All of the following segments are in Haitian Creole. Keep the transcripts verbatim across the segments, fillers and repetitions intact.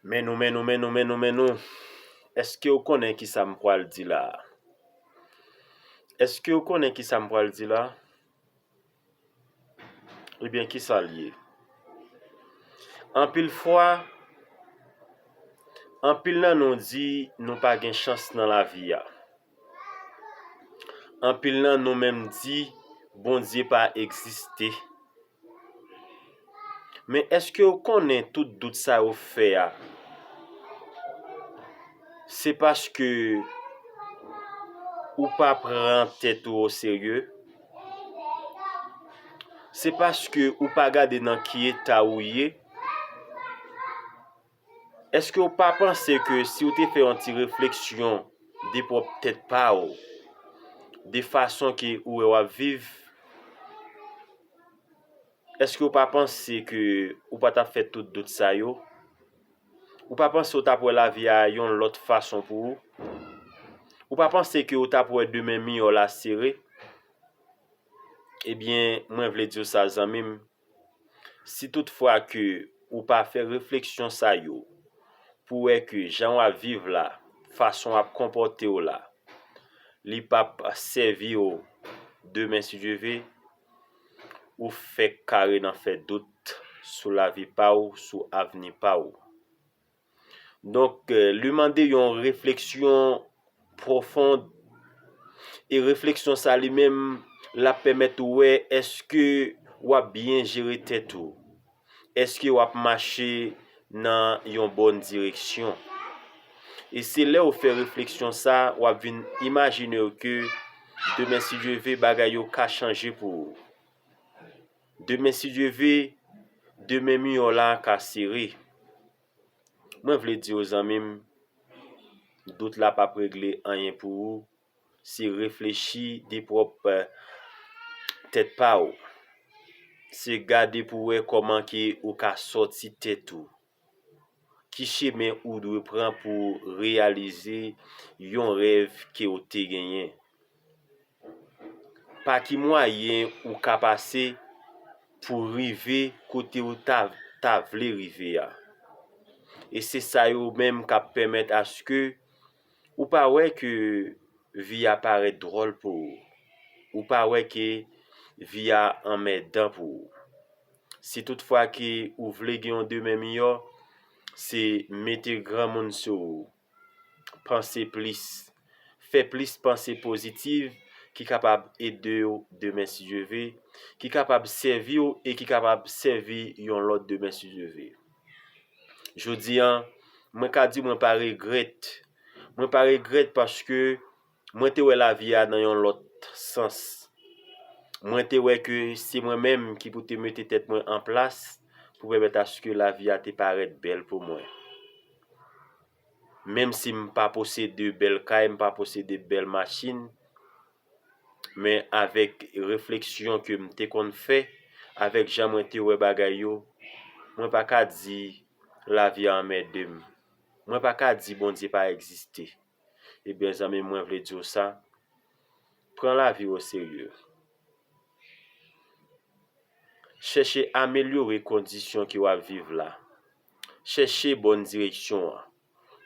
Men nou, men nou, men nou, men nou, men nou. Èske w konnen ki sa m pral di la a? Èske w konnen ki sa m pral di la a? Ebyen, ki sa l ye? Anpil fwa, anpil nan nou di nou pa gen chans nan lavi a. Anpil nan nou menm di Bondye pa egziste. Men èske w konnen tout dout sa yo fè a, se paske ou pa pran tèt ou oserye? Se paske ou pa gade nan ki eta ou ye? Èske w pa panse ke si w te fè yon ti refleksyon de pwòp tèt pa w, de fason ke ou wè w ap viv, èske w pa panse ke ou pa t ap fè tout dout sa yo? Ou pa panse w t ap wè lavi a yon lòt fason pou ou? Ou pa panse ke w t ap wè demen miyò la sere? Ebyen, mwen vle di w sa, zanmi m, si toutfwa ke ou pa fè refleksyon sa yo, pou wè ke jan w ap viv la, fason w ap konpòte w la, li p ap sèvi w demen, si Dye ve, ou fèk kare nan fè dout sou lavi pa w, sou avni pa w. Donk, eh, li mande yon refleksyon pwofon. E refleksyon sa li menm, l ap pèmèt ou wè èske w ap byen jere tèt ou. Èske w ap mache nan yon bòn direksyon? E se lè w fè refleksyon sa, w ap vin imajine w ke demen, si Dye ve, bagay yo ka chanje pou ou. Demen, si Dye ve, demen miyò la ka sere. Mwen vle di w, zanmi m, dout la p ap regle anyen pou ou. Se reflechi de pwòp, eh, tèt pa w. Se gade pou w wè kòman ke ou ka sòti tèt ou. Ki chemen ou dwe pran pou reyalize yon rèv ke w te genyen? Pa ki mwayen ou ka pase pou rive kote ou ta, ta vle rive a? E se sa yo menm k ap pèmèt aske ou pa wè ke vi a parèt dwòl pou ou. Ou pa wè ke vi a anmèdan pou ou. Si toutfwa ke ou vle gen yon demen miyò, se mete granmoun sou ou. Panse plis. Fè plis panse pozitiv ki kapab ede w demen, si Dye ve, ki kapab sèvi w e ki kapab sèvi yon lòt demen, si Dye ve. Jodi a, mwen ka di mwen pa regrèt. Mwen pa regrèt paske mwen te wè lavi a nan yon lòt sans. Mwen te wè ke se mwen menm ki pou te mete tèt mwen an plas pou pèmèt aske lavi a te parèt bèl pou mwen. Menm si m pa posede bèl kay, m pa posede bèl machin, men avèk refleksyon ke m te konn fè, avèk jan mwen te wè bagay yo, mwen pa ka di lavi a anmède m. Mwen pa ka di Bondye pa egziste. Ebyen, zanmi m, mwen vle di w sa, pran lavi w oserye. Chèche amelyore kondisyon ke w ap viv la. Chèche bòn direksyon an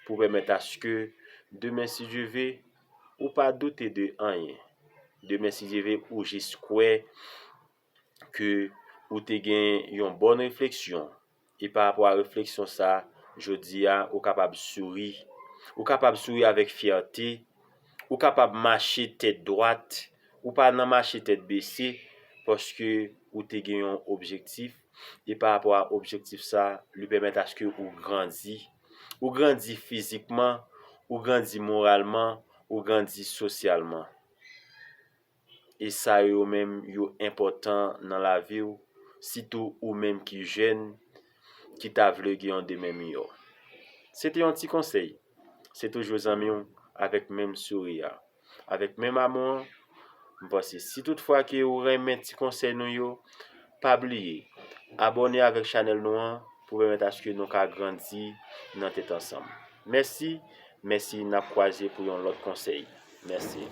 pou pèmèt aske demen, si Dye ve, ou pa doute de anyen. Demen, si Dye ve, ou jis kwè ke ou te gen yon bòn refleksyon. E pa rapò a refleksyon sa, jodi a, ou kapab souri. Ou kapab souri avèk fyète. Ou kapab mache tèt dwat. Ou pa nan mache tèt bese, paske ou te gen yon objektif. E pa rapò a objektif sa, li pèmèt aske ou grandi. Ou grandi fizikman, ou grandi moralman, ou grandi sosyalman. E sa yo menm, yo enpòtan nan lavi w, sitou ou menm ki jèn, ki ta vle gen yon demen miyò. Se te yon ti konsèy. Se toujou zanmi w avèk menm souri a, avèk menm amou an. M panse si toutfwa ke ou renmen ti konsèy nou yo, pa bliye abòne avèk chanèl nou an pou pèmèt aske nou ka grandi nan tèt ansanm. Mèsi, mèsi, n ap kwaze pou yon lòt konsèy. Mèsi.